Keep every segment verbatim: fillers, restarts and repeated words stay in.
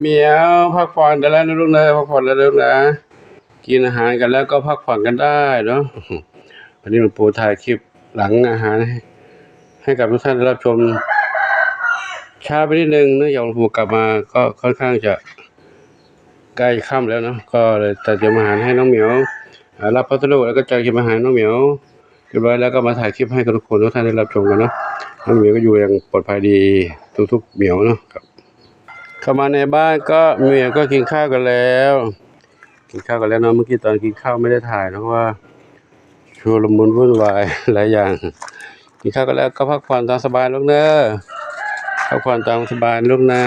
เหมียวพักผ่อนได้แล้วนะลูกนะ พักผ่อนได้แล้วนะ กินอาหารกันแล้วก็พักผ่อนกันได้เนาะ วันนี้หลวงปู่ถ่ายคลิปหลังอาหารให้ ให้กับทุกท่านได้รับชม ช้าไปนิดนึงเนื่องจากหลวงปู่กลับมาก็ค่อนข้างจะใกล้ค่ำแล้วเนาะ ก็เลยจัดเตรียมอาหารให้น้องเหมียว อ่า รับพัสดุแล้วก็จัดเตรียมอาหารน้องเหมียวเรียบร้อยแล้วก็มาถ่ายคลิปให้กับทุกคนทุกท่านได้รับชมกันเนาะ น้องเหมียวก็อยู่อย่างปลอดภัยดีทุกๆเหมียวเนาะครับ เข้ามาในบ้านก็เหมียวก็กินข้าวกันแล้ว กินข้าวกันแล้วเนาะ เมื่อกี้ตอนกินข้าวไม่ได้ถ่ายนะ เพราะว่าชุลมุนวุ่นวายหลายอย่าง กินข้าวกันแล้วก็พักผ่อนตามสบายลูกเนอะ พักผ่อนตามสบายลูกนะ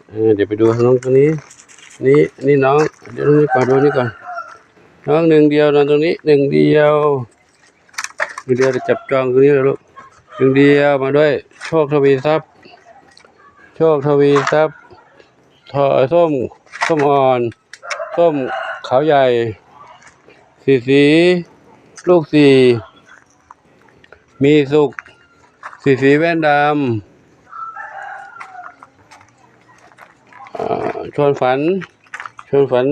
เออ เดี๋ยวไปดูน้องตัวนี้ นี่ นี่น้อง เดี๋ยวนี่ก่อน ดูนี่ก่อน น้องหนึ่งเดียวนอนตรงนี้ หนึ่งเดียว หนึ่งเดียวจะจับจองตรงนี้เลยลูก หนึ่งเดียวมาด้วย โชคทวีทรัพย์ โชคทวีทรัพย์ ทอ ส้ม ส้มอ่อน ส้มขาวใหญ่ สีสี ลูกสี่ มีสุข สีสีแว่นดำ เอ่อ ชวนฝัน ชวนฝัน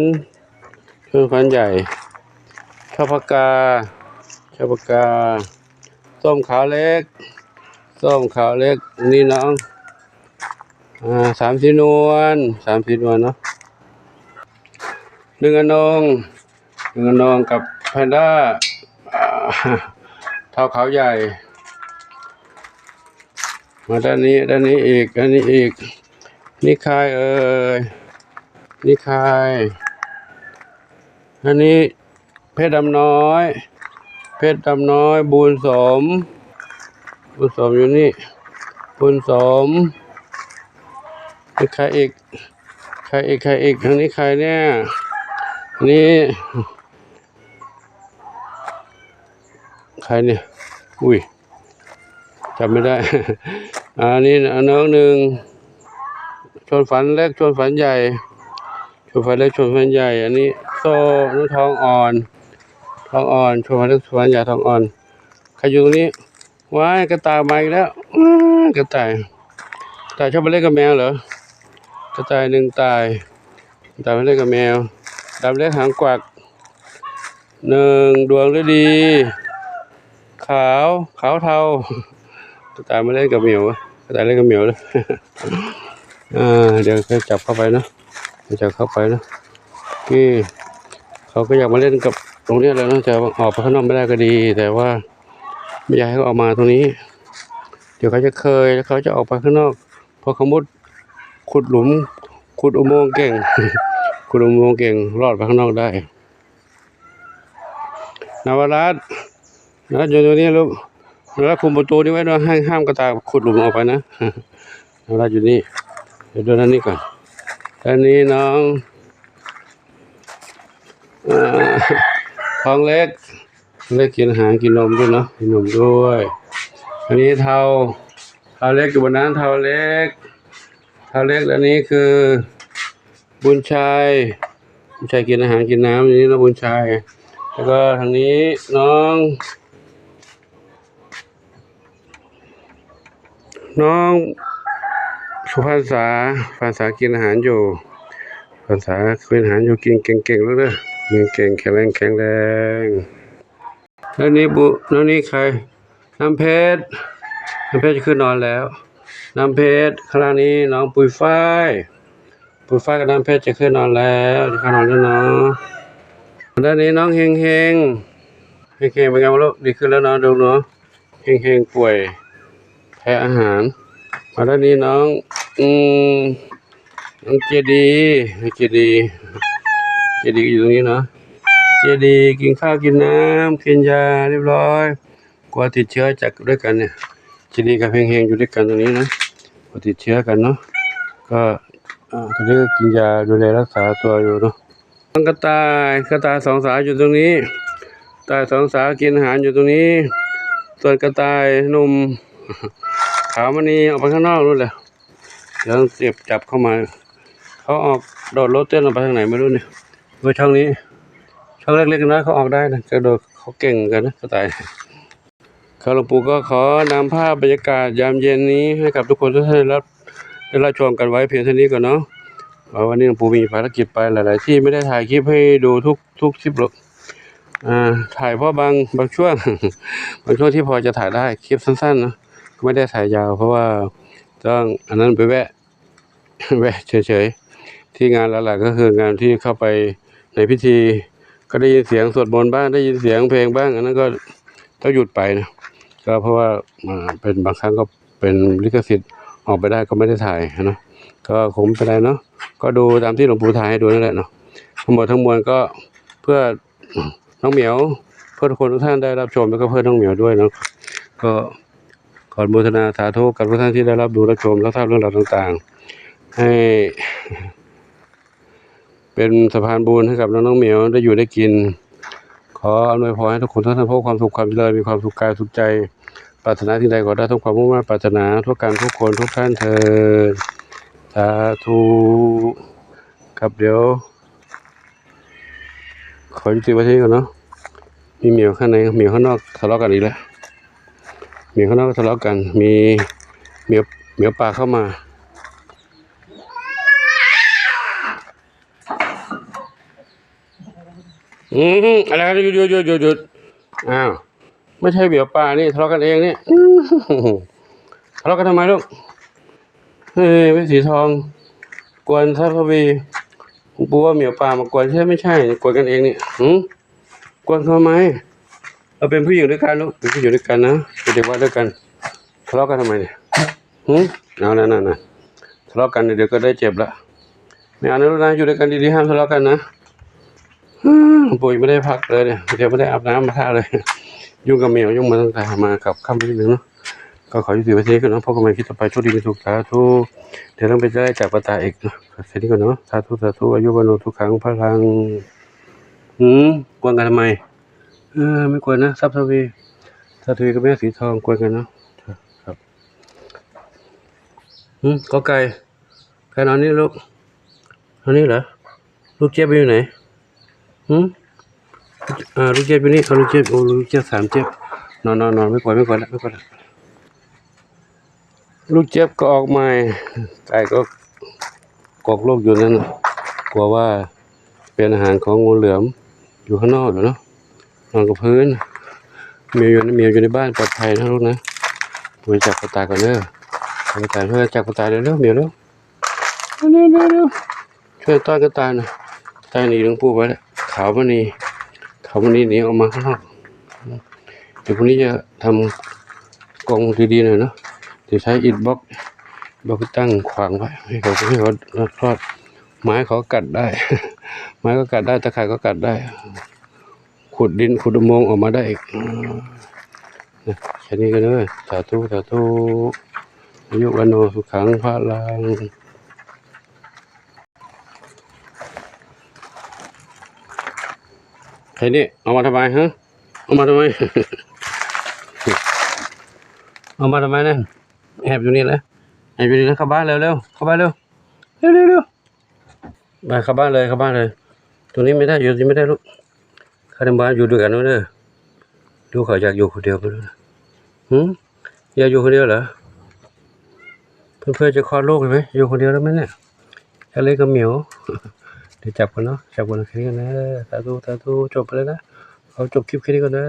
ชวนฝันใหญ่ ชอบปากกา ชอบปากกา ส้มขาวเล็ก ส้มขาวเล็ก นี่น้อง อ่า สามสีนวล สามสีนวลเนาะ หนึ่งอนง หนึ่งอนงกับแพนด้า อ่า เทาขาวใหญ่ มาด้านนี้ ด้านนี้อีก ด้านนี้อีก นี่ใครเอ่ย นี่ใคร อันนี้เพชรดำน้อย เพชรดำน้อย บุญสม บุญสมอยู่นี่ บุญสม นี่ใครอีก ใครอีก ใครอีก ทางนี้ใครเนี่ย นี่ ใครเนี่ย อุ้ย จำไม่ได้ อันนี้น้องหนึ่ง ชวนฝันเล็ก ชวนฝันใหญ่ ชวนฝันเล็ก ชวนฝันใหญ่ อันนี้โซ่ น้องทองอ่อน ทองอ่อน ชวนฝันเล็ก ชวนฝันใหญ่ ทองอ่อน ใครอยู่ตรงนี้ ว้าย กระต่ายมาอีกแล้ว อื้อกระต่าย กระต่ายชอบมาเล่นกับแมวเหรอ กระต่ายหนึ่งต่าย กระต่ายมาเล่นกับแมว ดำเล็กหางกวัก หนึ่งดวงฤดี ขาว ขาวเทา กระต่ายมาเล่นกับเหมียว กระต่ายเล่นกับเหมียวเลย อ่า เดี๋ยวจะจับเข้าไปเนาะ เดี๋ยวจับเข้าไปเนาะ ที่เขาก็อยากมาเล่นกับตรงเนี้ยแหละเนาะ จะออกไปข้างนอกไม่ได้ก็ดี แต่ว่าไม่อยากให้เขาออกมาตรงนี้ เดี๋ยวเขาจะเคย แล้วเขาจะออกไปข้างนอก เพราะเขามุด ขุดหลุม ขุดอุโมงค์เก่ง ขุดอุโมงค์เก่ง รอดไปข้างนอกได้ นวรัตน์ นวรัตน์อยู่ตรงนี้ลูก นวรัตน์คุมประตูนี้ไว้ด้วย ให้ห้ามกระต่ายขุดหลุมออกไปนะ นวรัตน์อยู่นี่ เดี๋ยวดูด้านนี้ก่อน ด้านนี้น้อง เอ่อ ท้องเล็ก เล็กกินอาหารกินนมด้วยเนาะ กินนมด้วย อันนี้เทา เทาเล็กอยู่บนนั้น เทาเล็ก เทาเล็ก อันนี้คือ บุญชัย บุญชัยกินอาหารกินน้ำอย่างนี้นะ บุญชัย แล้วก็ทางนี้น้อง น้องสุพรรษา สุพรรษากินอาหารอยู่ สุพรรษากินอาหารอยู่ กินเก่งๆ แล้วเด้อ กินเก่ง แข็งแรง แข็งแรง แล้วนี่บุ แล้วนี่ใคร น้ำเพชร น้ำเพชรจะขึ้นนอนแล้ว น้ำเพชร ข้างล่างนี้น้องปุยฝ้าย ปุยฝ้ายกับน้ำเพชรจะขึ้นนอนแล้ว จะเข้านอนแล้วเนาะ ด้านนี้น้องเฮงเฮง เฮงเฮงเป็นไงบ้างลูก ดีขึ้นแล้วเนาะ ดูเนาะ เฮงเฮงป่วย แพ้อาหาร มาด้านนี้น้อง อืม น้องเจดี เจดี เจดีอยู่ตรงนี้เนาะ เจดีกินข้าวกินน้ำ กินยาเรียบร้อย กลัวติดเชื้อจากด้วยกันเนี่ย เจดีกับเฮงเฮงอยู่ด้วยกันตรงนี้นะ กลัวติดเชื้อกันเนาะ ก็ อ่า ตอนนี้ก็กินยาดูแลรักษาตัวอยู่เนาะ น้องกระต่าย กระต่ายสองสาวอยู่ตรงนี้ กระต่ายสองสาวกินอาหารอยู่ตรงนี้ ส่วนกระต่ายหนุ่ม ขาวมณีออกไปข้างนอกนู่นแหละ เดี๋ยวเก็บจับเข้ามา เขาออกโดดรถเต้นออกไปทางไหนไม่รู้เนี่ย ดูช่องนี้ ช่องเล็กๆนะ เขาออกได้นะ กระโดดเขาเก่งเหมือนกันนะ กระต่าย ครับ หลวงปู่ก็ขอนำภาพบรรยากาศยามเย็นนี้ให้กับทุกคนทุกท่านได้รับ ได้รับชมกันไว้เพียงเท่านี้ก่อนเนาะ เพราะวันนี้หลวงปู่มีภารกิจไปหลายๆที่ ไม่ได้ถ่ายคลิปให้ดูทุกทุกคลิปหรอก อ่า ถ่ายเพราะบางบางช่วง บางช่วงที่พอจะถ่ายได้คลิปสั้นๆเนาะ ไม่ได้ถ่ายยาว เพราะว่าต้องอันนั้นไปแวะ แวะเฉยๆ ที่งานหลักๆก็คืองานที่เข้าไปในพิธี ก็ได้ยินเสียงสวดมนต์บ้าง ได้ยินเสียงเพลงบ้าง อันนั้นก็ต้องหยุดไปนะ ก็เพราะว่าอ่าเป็นบางครั้งก็เป็นลิขสิทธิ์ ออกไปได้ก็ไม่ได้ถ่ายนะ ก็คงไม่เป็นไรเนาะ ก็ดูตามที่หลวงปู่ถ่ายให้ดูนั่นแหละเนาะ ทั้งหมดทั้งมวลก็เพื่อน้องเหมียว เพื่อทุกคนทุกท่านได้รับชม แล้วก็เพื่อน้องเหมียวด้วยเนาะ ก็ขออนุโมทนาสาธุกับทุกท่านที่ได้รับดูรับชม รับทราบเรื่องราวต่างๆ ให้เป็นสะพานบุญให้กับน้องๆเหมียวได้อยู่ได้กิน ขออำนวยพรให้ทุกคนทุกท่านพบความสุขความเจริญ มีความสุขกายสุขใจ ปรารถนาสิ่งใดขอได้สมความมุ่งมั่นปรารถนา ทั่วกันทุกคนทุกท่านเทอญ สาธุ ครับ เดี๋ยว ขอยุติไว้ที่นี่ก่อนเนาะ มีเหมียวข้างใน เหมียวข้างนอกทะเลาะกันอีกแล้ว เหมียวข้างนอกทะเลาะกัน มีเหมียว เหมียวป่าเข้ามา อืม อะไรกัน หยุด หยุด หยุด หยุด หยุด อ้าว ไม่ใช่เหมียวป่านี่ ทะเลาะกันเองนี่ อื้อหือ ทะเลาะกันทำไมลูก เฮ้ย แม่สีทอง กวนทรัพย์ทวี กูว่าเหมียวป่ามากวนใช่ไม่ใช่ กวนกันเองนี่ หืม กวนทำไม เราเป็นผู้หญิงด้วยกันลูก เป็นผู้หญิงด้วยกันนะ เป็นเด็กวัดด้วยกัน ทะเลาะกันทำไมเนี่ย หืม เอาแล้วนั่นน่ะ ทะเลาะกันเดี๋ยวก็ได้เจ็บละ ไม่เอานะลูกนะ อยู่ด้วยกันดีๆ ห้ามทะเลาะกันนะ อืม หลวงปู่ยังไม่ได้พักเลยเนี่ย เดี๋ยวไม่ได้อาบน้ำมาท่าเลย ยุ่งกับเหมียว ยุ่งมาตั้งแต่มากับค่ำนิดนึงเนาะ ก็ขอยุติไว้ที่นี่ก่อนเนาะ พบกันใหม่คลิปต่อไป โชคดีมีสุข สาธุ เดี๋ยวต้องไปได้จากปตาอีกเนาะ แค่นี้ก่อนเนาะ สาธุ สาธุ อายุวัณโณ สุขัง พลัง หืม กวนกันทำไม เออ ไม่กวนนะ ทรัพย์ทวี ทรัพย์ทวีกับแม่สีทอง กวนกันเนาะ ครับ หืม กอไก่ ใครนอนนี่ลูก นอนนี่เหรอ ลูกเจี๊ยบอยู่ไหน หืม อ่า ลูกเจี๊ยบอยู่นี่ เอาลูกเจี๊ยบ โอ้ ลูกเจี๊ยบสามเจี๊ยบ นอน นอน นอน ไม่กวน ไม่กวนละ ไม่กวนละ ลูกเจี๊ยบก็ออกใหม่ ไก่ก็กอกลูกอยู่นั่นน่ะ กลัวว่าเป็นอาหารของงูเหลือม อยู่ข้างนอกอยู่เนาะ นอนกับพื้น เหมียวอยู่ เหมียวอยู่ในบ้านปลอดภัยนะลูกนะ ไปจับปตาก่อนเด้อ ไปจับ ช่วยจับปตาเร็วๆ เหมียวเร็ว เร็วๆ เร็วๆ ช่วยต้อนกระต่ายหน่อย กระต่ายหนีหลวงปู่ไปแล้ว ขาวมณี ขาวมณีหนีออกมาข้างนอก เดี๋ยวพรุ่งนี้จะทำกรงดีๆหน่อยเนาะ เดี๋ยวใช้อิฐบล็อก บล็อกตั้งขวางไว้ ให้เขา ให้เขาคลอด ไม้เขากัดได้ ไม้ก็กัดได้ ตะข่ายก็กัดได้ ขุดดิน ขุดอุโมงค์ออกมาได้อีก อืม นะ แค่นี้ก็เด้อ สาธุ สาธุ อายุวัณโณ สุขัง พลัง แค่นี้ เอามาทำไมฮะ เอามาทำไม เอามาทำไมเนี่ย แอบอยู่นี่แหละ แอบอยู่นี่แล้ว เข้าบ้านเร็วๆ เข้าบ้านเร็ว เร็วๆ เร็ว มาเข้าบ้านเลย เข้าบ้านเลย ตรงนี้ไม่ได้ อยู่ตรงนี้ไม่ได้ลูก เข้าในบ้านอยู่ด้วยกันเด้อ ดูเขาอยากอยู่คนเดียวไปเลย หืม อยากอยู่คนเดียวเหรอ เพื่อนๆจะคลอดลูกไหม อยู่คนเดียวได้ไหมเนี่ย อยากเล่นกับเหมียว เดี๋ยวจับกันเนาะ จับกันแค่นี้กันนะ สาธุ สาธุ จบไปแล้วนะ ขอจบคลิปแค่นี้ก่อนเด้อ